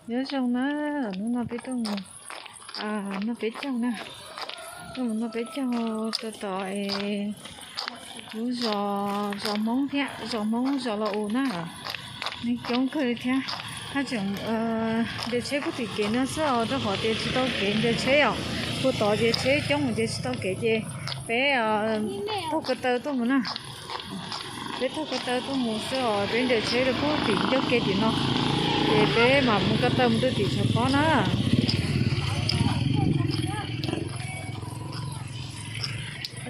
Nyob zoo na, hnub no peb tuaj mus noj peb caug na, tuaj mus noj peb caug rau tom lub zos, zos Hmoob thiab, zos Hmoob zos Los Us na. Neeg coob kawg li thiab. Haj tseem ncaws tsheb puag tim kev no xwb os, rau qhov tias tsis tau kev ncaws tsheb os. Puag tod ces tsheb coob ces tsis tau kev ces peb taug ko taw tuaj mus na. Peb taug ko taw tuaj mus xwb os, peb ncaws tsheb rau puag tim ncauj ke tim no, ces peb mam mus ko taw mus rau tim tshav pob na.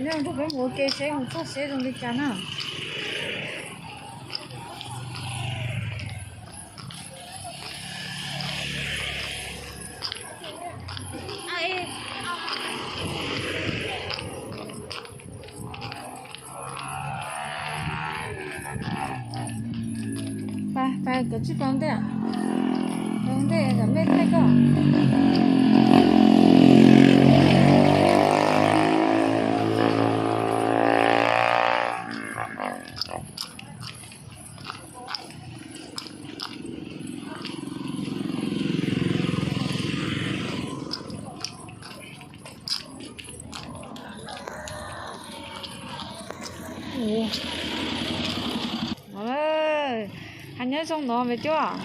Nej nrog peb mus ua ke seb mus txog seb zoo li cas na. Pais, pais, kov tsij pais ua ntej, pais ua ntej kom mej thaij koj. Hais nyob zoo no me cuab.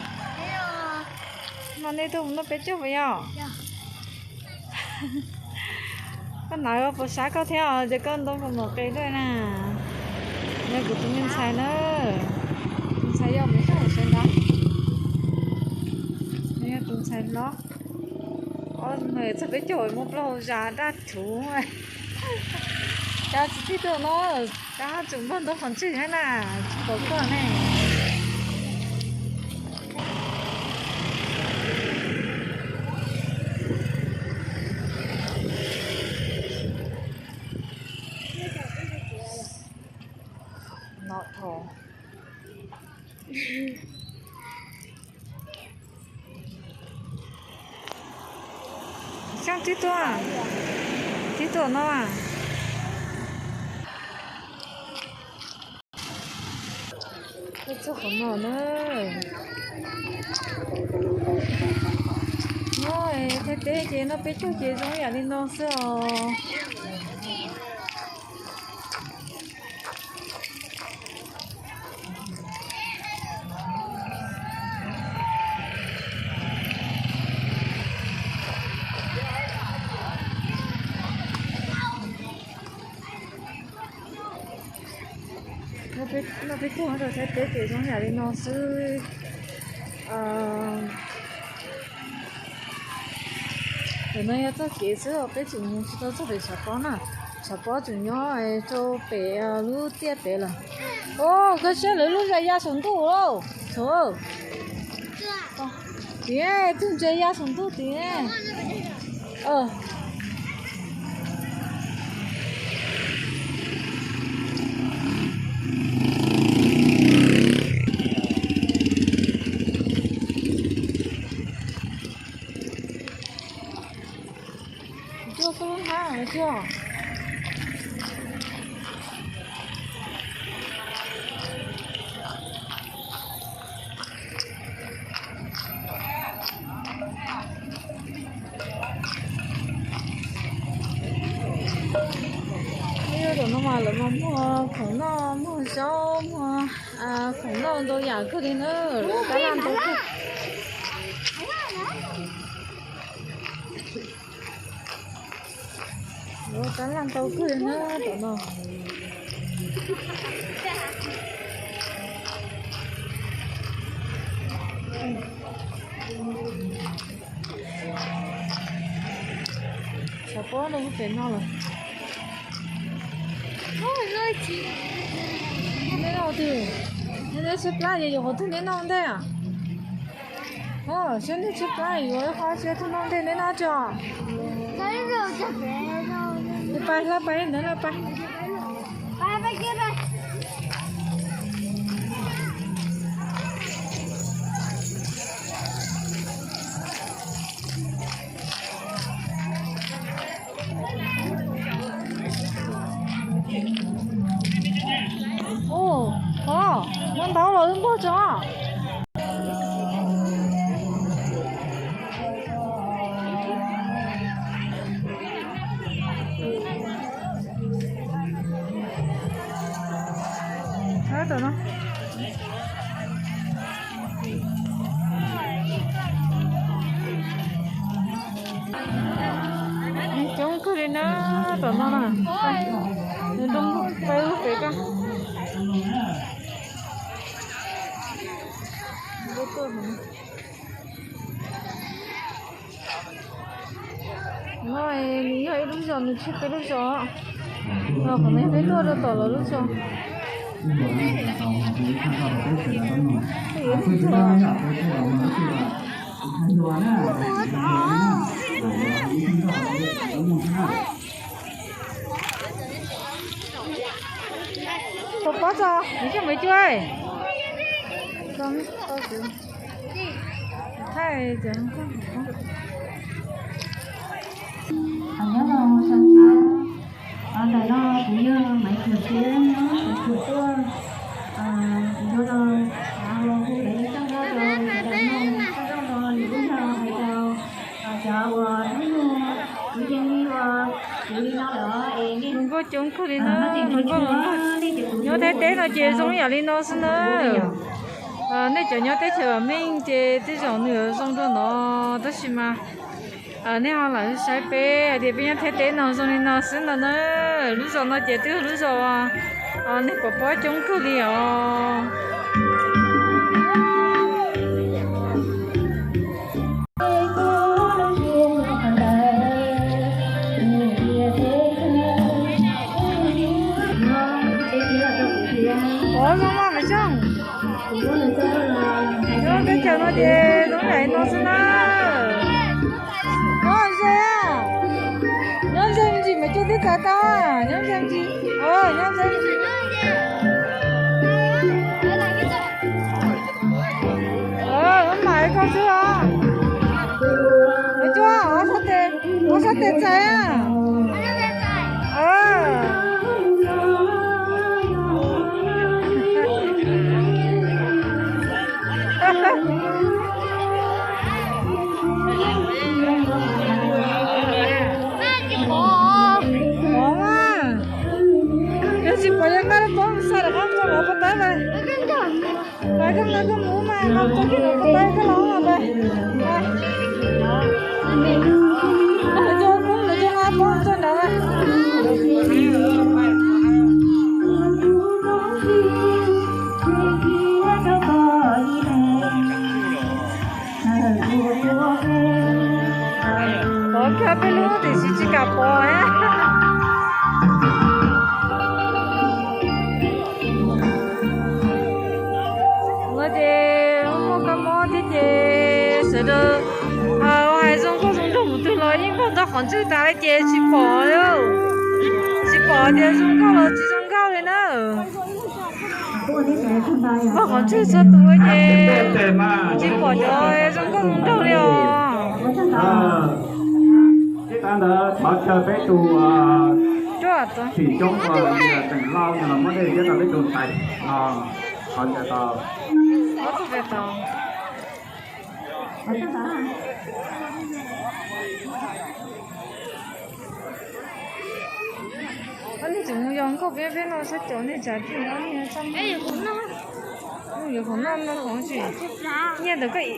No nej tuaj mus noj peb caug puas yog? Koj hnov puas sab koj thiab os, ces koj ntoo puas mom qes dua na? Yog kuv tus me ntxhais na, tus ntxhais yog mus sab hauv sawv ntawd, yog tus ntxhais hlob. Txog peb caug muaj plaub hau zas daj thuv. Cas tsis txij tuaj no, cas tseem npog ntoo qhov ntswg thiab na, tsis pom koj ne. Xyov tib tuaj, tib tuaj no. Tuaj txog qhov no na. Nyob Thaib teb ces noj peb caug ces zoo yam li no xwb os. Noj peb caug rau Thaib teb ces zoo yam li no xwb. Ntawm no yog txoj kev xwb, peb tseem mus tsis tau txog pem tshav pob na. Tshav pob tseem nyob rau pem lub tiaj pem lawm. Koj saib lawv lub zas ya saum ntuj lauj. Tim, tus ntses ya saum ntuj tim. Cuaj tub hab cuaj. Tam no mas lawv mas muag khoom noj, muag zaub, muag khoom noj ntau yam kawg li na, lawv tab laj ntau kawg. Lawv tab laj ntau kawg li na tam no. Tshav pob no kuj pem no lawm. Neb noj twg? Neb tshaib plab ces yuav qhov twg neb noj ntej? Saib neb tshaib plab yuav ib qho tsis twg noj ntej neb noj tso. Pais, pais ntawd no pais. Ua, muab ntau los wb npog tso. Tom no na, nws roob peb lub pem ko. No nws yog ib lub zos, nws tseg peb lub zos. Qhov no peb tuaj rau tom lawv lub zos. Tus pob tso, nws coj mus cua. Nyob zoo sawv daws, ntawm no kuv yog Maiv Khuam Siab nyob Xeev Khuam tuaj. Kuv yuav los hu peb txoj nkauj rau sawv daws mloog txoj nkauj no, nws kuj yog hais rau cov uas hnub nyoog kuv yeej li uas kuv li no lawm es nej zoo nkauj coob kawg li na, zoo nkauj los nyob Thaib teb no ces zoo yam li no xwb na. Nej cov nyob teb chaws vam meej ces tej zaum nws yuav zoo dua no, tab sis mas nej ho lam saib peb hais tias peb nyob Thaib teb no zoo li no xwb no na. Lub zos no ces twb yog lub zos uas neeg pov pob coob kawg li os. Ua zoo maj Maiv Xyooj. Nyob teb chaws no ces zoo yam li no xwb na. Nyob ze, nyob ze me ntsis mas coj tib txav tau, nyob ze me ntsis, nyob ze me ntsis. Mam koj xwb os. Ua cuab, ua sab tes txais. Pov mas, yog tsis pom yog nqa lub pob xa rov qab mus pov tawb mas. Pais koj nqa koj mus mas, nqa koj kiag rau pov tawb koj los mas pais. Lawv coj, lawv coj nqa pob txog nrad. Pov kiag peb lub tiam sis tsis kam pov. No ces muaj kab mob thiab ces sawv daws hais zoo nkauj zoo nraug mus twg los yeej npog ntog qhov ntswg tas li ces tsis pom, tsis pom tias zoo nkauj los tsis zoo nkauj li na. Npog qhov ntswg txhua tus ces tsis pom cov zoo nkauj zoo nraug li os. Thov caw peb tus tim coob uas teem lauj los muab dej coj rau peb tus ntxhais no, thov caw tau. Ob niag tseem mus yos nkauj peb peb no saib cov niag tsav ti no, yuav qhov noj no qhov tsis nyiaj ntawm koj.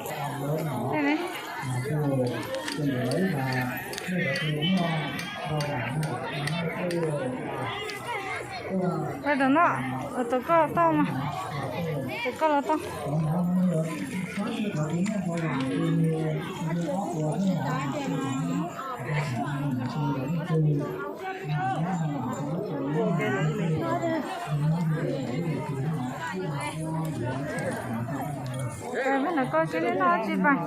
Pais tom no, tom koj tau mas, tom koj los tau. Pais no koj tsis noj tsi pais.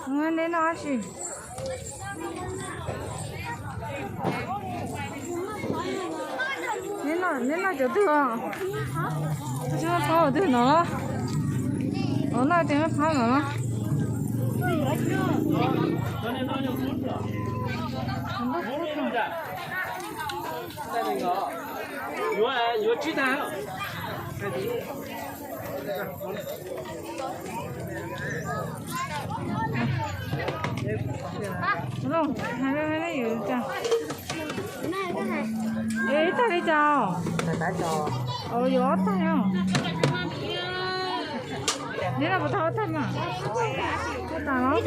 Neb noj tsi? Neb noj cov twg os? Tsis noj qhov twg no los? Os, noj tej noj qhov no los? Yuav tsib tag. Los, hais, hais yuav cas? Ib tag li cas? Yuav ob tag os. Neb no puas tau ob tag mas? Tau los?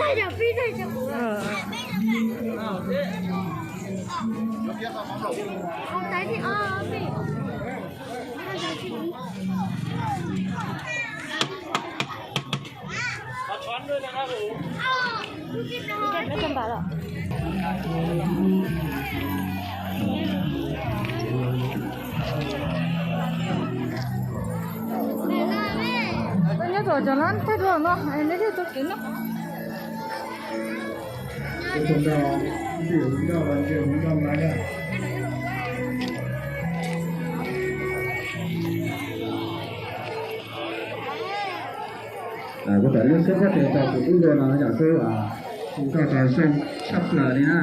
Nyob tom cov lab thaij duab no, neb thiaj tau kev noj. Kuv tam lub xub pob tes tau tus tub npua no yom xwb, tus nkauj tau zoo tshaj plaws li na.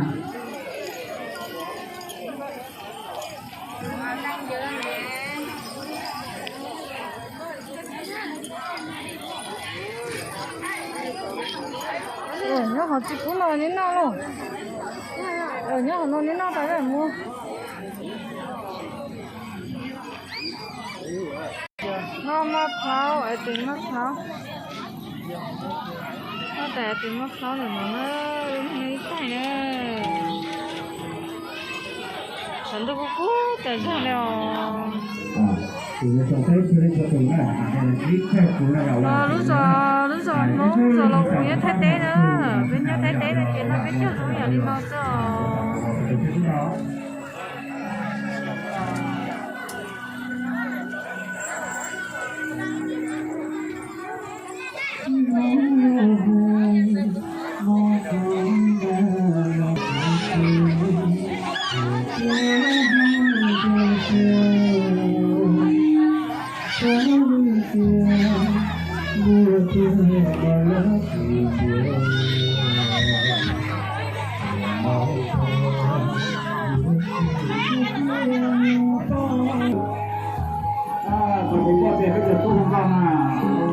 Nyob qhov tsis kub no neb noj lauj. Nyob qhov no neb noj tas mus. Noj maj plaub, es tes maj plaub. Noj tas tes maj plaub ntawm no na, ib tag na. Tshav ntuj kub kub tas zog li os. Lub zos, lub zos Hmoob zos Los Us nyob Thaib teb na. Peb nyob Thaib teb no ces noj peb caug zoo yam li no xwb os. Tus kuv poj tias peb cov tub hluas nkauj na, tus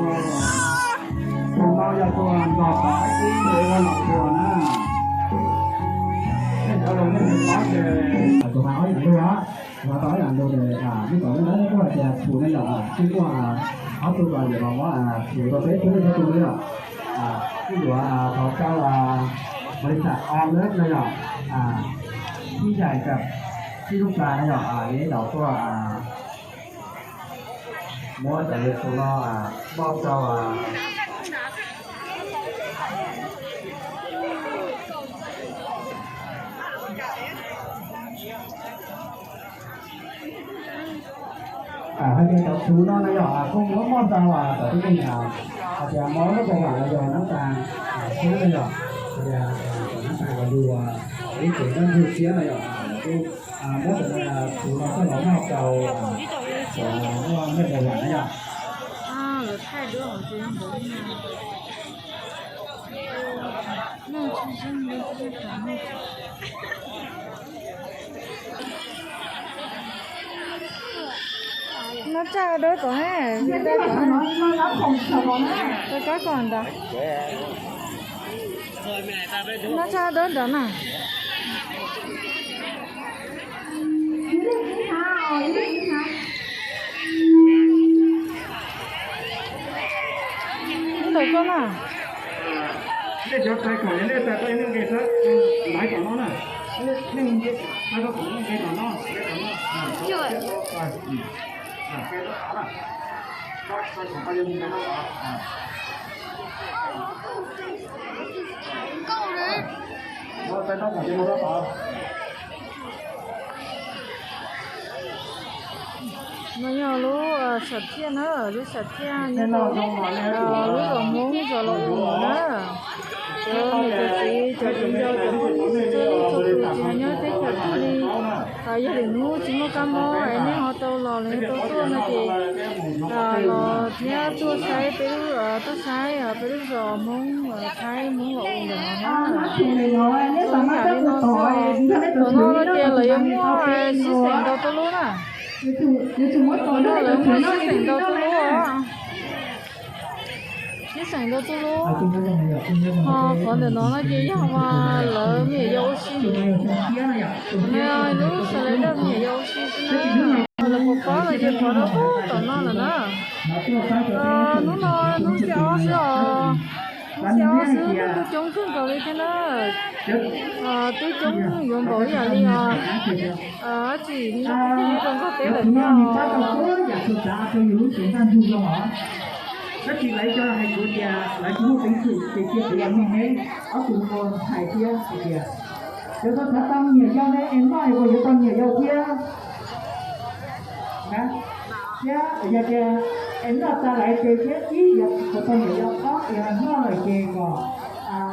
no yog tus nrog pab ib ua los ua na. Nej cov laus nej mus pab ces tus mas ob yam ntu, tus mas tau ob yam ntu ces ib tom nej kuj hais tias txhuv ne yom, twb muaj ob tug los yuav los muab txhuv rau peb tug nej cov tub na yom. Kuj yuav thov rau bais xam o lab na yom, Thib Yais Kam Sib Lub Plas na yom, li tau tuaj muab cov lus txhuv no npauj rau hais tias cov txhuv no na yom, kuj muab moj rau cov tib neeg hais tias mob lub kaus vam los yog nab tas xwb na yom, hais tias nab tas los yog ib tug nab ntug siab na yom, kuj muab cov txhuv no coj los moj rau cov muaj lub kaus vam na yom. Noj tsaj dawb tod, rau kab ko ntawd. Noj tsaj dawb ntawd na. Ntawm koj na. Nej cov tais kom nej tais tau ib lub nqe xwb, laiv tom no na. Nej tais tau kom lub nqe tom no, nqe tom no. No yog lub sam thiaj na, lub sam thiaj nyob rau lub zos Hmoob zos Los Us na. Cov niam cov txiv cov viv ncaus cov phooj ywg txhua leej txhua tus tsis hais nyob teb chaws twg li, yog lwm hnub tsis muaj kab mob es nej ho tau los los yog tau tuaj no ces los thiab tuaj saib peb lub, tuaj saib peb lub zos Hmoob Thaib Hmoob Los Us ntawm no na. Zoo yam li no xwb. Tom no no ces lawv yuav muaj sib xeem ntaus tus lub na. Tom no lawv muaj sib xeem ntaus tus lub os. Sib xeem ntaus tus lub. Ho qhov ntawm no no ces yog mas lawv me nyuam yaus ua si. Qhov no lub xas lais dawj me nyuam yaus ua si xwb na. Lawv puas paub los Ces pom rau pug tom no lawm na. Hnub no hnub xiab ob xwb os. Hnub xiab ob xwb, hnub twb coob kawg nkaus li thiab na. Twb coob yuav npaum ib yam li os. Dab tsi nyob rau nqaj teb lawm thiab os. Tab sis lawv cov hais kuv tias lawv tsis muaj peev xwm ces cia kuv los nug neb ob tug npua hais thiab hais tias cov tau txhav tau me nyuam yau ne es noj es puas yuav tau me nyuam yau thiab na. Thiab yog tias es noj tag lawm ces thiab ib yam puas tau me nyuam yau, ob yog noj lawm ces kom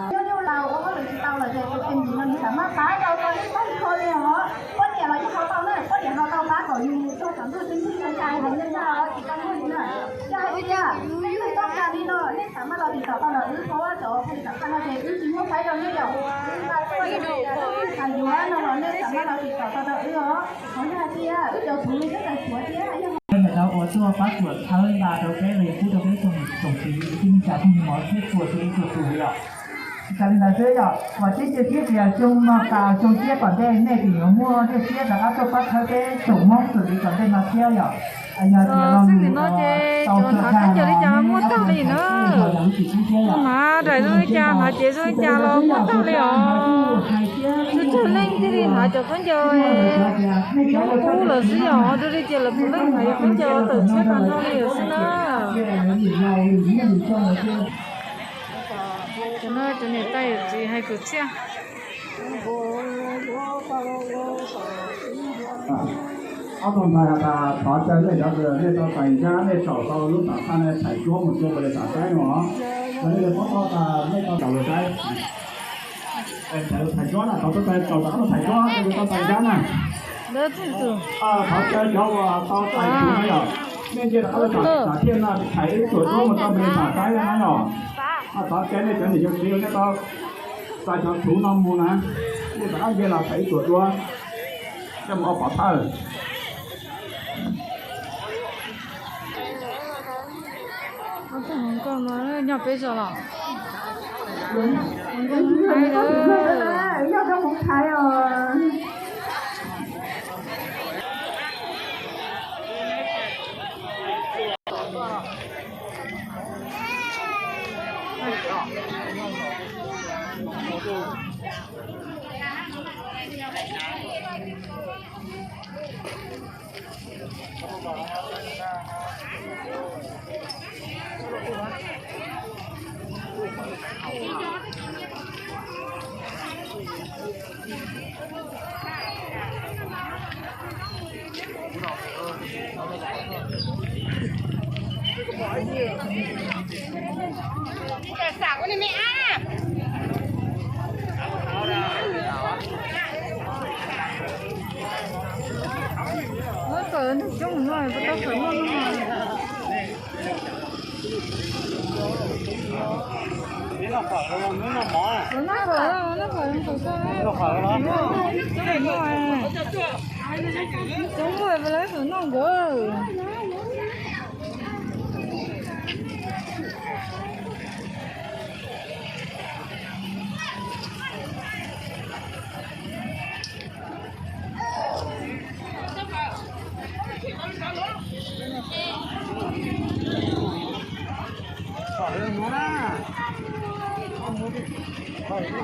coj nyuj laus ua hauj lwm tsis tau lawm ces tus txiv ntxim no nws xam maj pab tau tau ib tag nrho li os. Poj niam los yeej haus tau na, poj niam haus tau pab kom yus mus txog tom ntug txiv ntxawm ntxhais hais li ntag os, tsis tau luag li na. Yog hais tias nej leej twg tau tas li no nej xam maj los tim tom tau ntawm wb, qhov cov phooj ywg tam qab no ces wb tsis muab faib rau nej yom. Wb nqa tuaj yog tias nej leej twg xav yuav no los nej xam maj los tim tom tau ntawm wb os. Qhov yog hais tias wb cov txhuv li twb tawm tshuav thiab yog ntawm no uas tuaj pab tsuam thawb nqa rau peb los yog pub rau peb tsoom tsoom txiv kwv tij neej tsa phooj ywg mov thiab txhua txhua leej txhua tus li yom. Tsis tas li ntawd xwb yom, vam thiab cia siab tias xyoo no tas xyoo tshiab tom ntej nej tseem yuav muaj nyiaj siab rov qab tuaj pab thawb peb tsoom Hmoob xws li tom ntej no thiab yom. Yog tias los nim no ces cov hnav khaub ncaws li cas muaj tag li na. Hnav daim zoo li cas hnav cev zoo li cas los muaj tag li os. Tsawg tsawg leej thiaj li hnav cov khaub ncaws cov qub lawm xwb yom, dua li ces lawv puav leej hnav cov khaub ncaws tawm tshiab tag nrho li lawm xwb na. Cov no cov niam tais yawm txiv hais kwv txhiaj. Ob tug ntxhais has tas thov caw nej cov kws nej tau tais nrab nej tsaum tau lub tam thaj nej thaiv cuab mus rua pem li tam saib no. Yog nej paub tau tas nej tau tsaum lus saib. Thaiv cuab na, tau tau tsaum tau thaiv cuab nej tau tais nrab na. Thov caw cov uas tau tais tsuv no yom, nej nce rov qab los tam thiaj no thaiv ib tsuam cuab mus rau pem li tam saib na yom. Thov caw nej cov niam cov txiv nej tau tais cov tsuv no mus na, nej rov qab nce los thaiv ib tsuam cuab coj mus ua pov thawj. Nyob peb zos los. Nyob peb hmoov thaiv os. Muab kawm coob no puas tau kawm noj no. Noj kawm, noj kawm, noj kawm.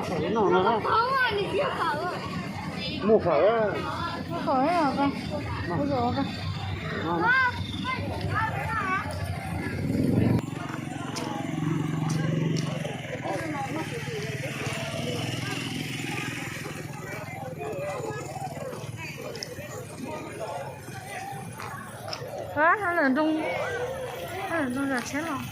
Coob muaj lawv kawm noj nkawd. Muaj phawv. Muaj phawv. Lawm nroog, lawm nroog zam tsheb los.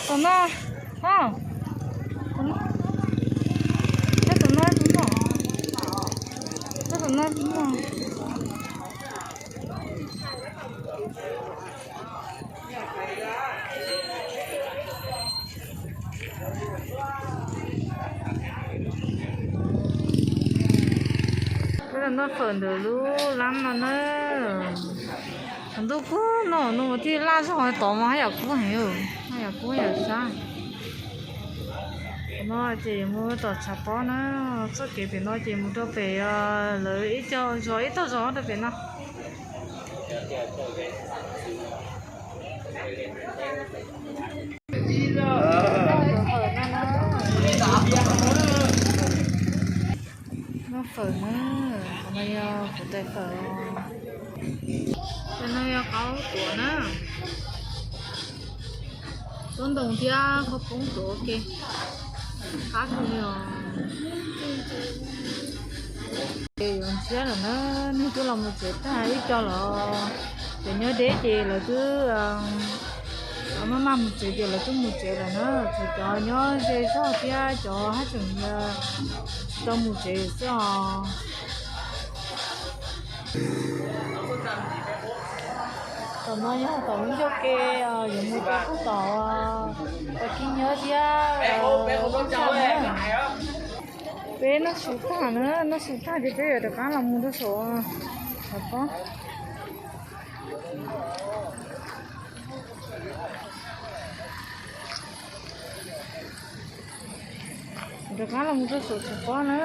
Tom no, tom no, tom no, tom no. Noj fawm ntawm lub lab no na. Ntuj kub no, no thiaj laj zog tod mas haj yam kub heev, haj yam kub yam sab. No ces yuav mus tom tshav pob na, txoj kev pem no ces mus rau pem lawv ib co zos, ib tog zos rau pem no. Noj fawm na, qhov no yog kuv tais fawm os. Qhov no yog qaub tuam na, qaub ntoos thiab qaub poob tuam ua ke, qab kawg li os. Ces yuav ntsiab lawm na, neeg twb los mus tsev tag ib co los, cov nyob deb ces lawv twb maj maj mus tsev ces lawv twb mus tsev lawm na, tshuav cov nyob ze zog thiab cov haj tseem tsis tau mus tsev xwb os. Tom no yog tom lub ncauj ke, yuav mus rau puag tom, tom Khib Nyiab thiab Lub Tshaj na. Peb noj su tag na, noj su tag ces peb yuav rov qab los mus rau saum tshav pob. Rov qab los mus rau saum tshav pob na.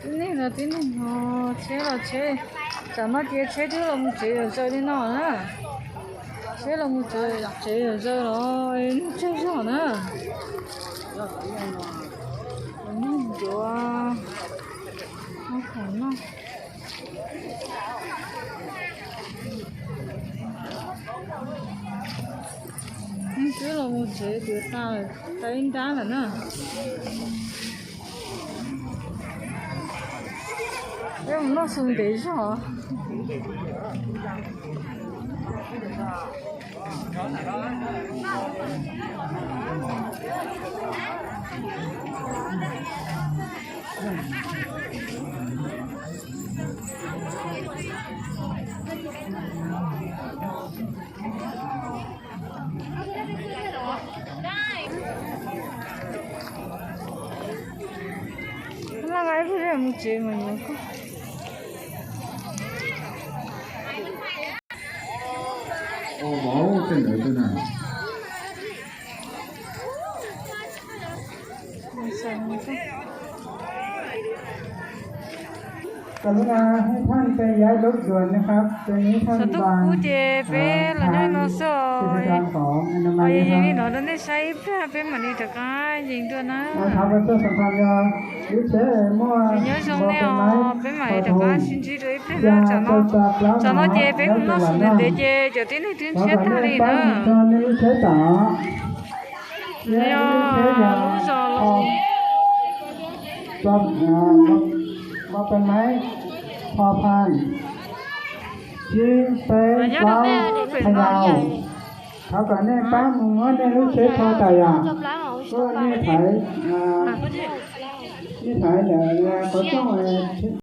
Tib neeg los tib neeg, tsheb los tsheb, tsam no ces tsheb twb los mus tsev zom zaws li no na. Tsheb los mus tsev zom zaws los neeg tsawg zog na. Neeg ncuav, neeg khoom noj. Neeg twb los mus tsev tiav tas, tas ib nrab lawm na. Peb mus noj su ntev zog. Laj nqa ib pliag mus tsev mas yuav koj. Saum ntuj kub ces peb los nyob no xwb os. Yeej li no rau nej saib ib pliag peb mam li rov qab yees dua na. Nyob zoo nej os, peb mam li rov qab sib ntsib dua ib pliag na. Tsam no ces peb mus noj su ntev ntev ces cov tib neeg twb ntsiab tag li na. Yog lub zos Los Ub. Nyob rau pem no. Thov kom nej pab mus muab nej lub tsheb tho tas yom. Kuj nej thaiv, nej thaiv ntawm qhov rooj.